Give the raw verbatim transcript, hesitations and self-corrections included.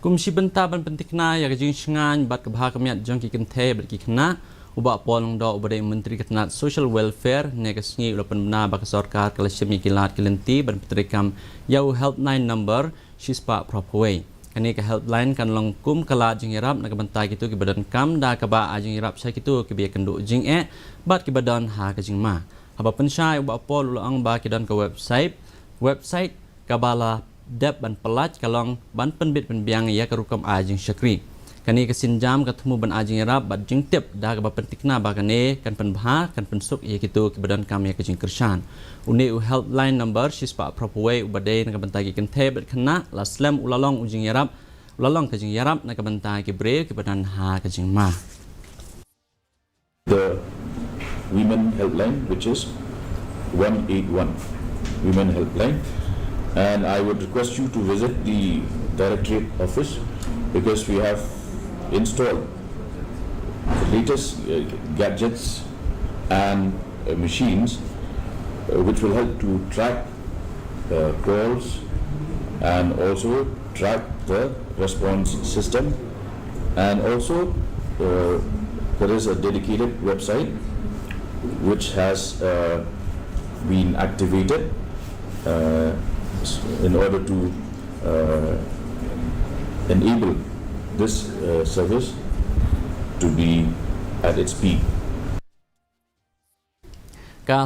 Kum shi bynta ban pyntikna ïa ka jingshngaiñ bad ka bha ka miat jong ki kynthei bad ki khynnah, u Bah Paul Lyngdoh uba dei Myntri ka tnat Social Welfare, ne ka sngi u la pynbna ba ka sorkar ka la shim ïa ki lad ki lynti ban pyntreikam ïa u helpline number shispah phra phew wei. Kane ka helpline kan long kum ka lad jingïarap na ka bynta kito kiba donkam da kaba ai jingïarap sha kito kiba ïakynduh jingeh bad kiba don ha ka jingma. Haba pynshai u Bah Paul u la ong ba ki don ka website, website kaba la dep ban pyllait ka long ban pynbit pynbiang ïa ka rukom ai jingshakri. Kane ka sienjam ka thmu ban ai jingïarap bad jingtip da kaba pyntikna ba kane kan pynbha kan pynsuk ïa kito kiba donkam ïa ka jingkyrshan. Une u helpline number shispah phra phew wei uba dei na ka bynta ki kynthei bad khynnah la slem u la long u jingïarap, u la long ka jingïarap na ka bynta ki briew kiba don ha ka jingma. The Women Helpline, which is one eight one Women Helpline. And I would request you to visit the Directorate office, because we have installed the latest uh, gadgets and uh, machines uh, which will help to track uh, calls and also track the response system. And also, uh, there is a dedicated website which has uh, been activated uh, in order to uh, enable this uh, service to be at its peak.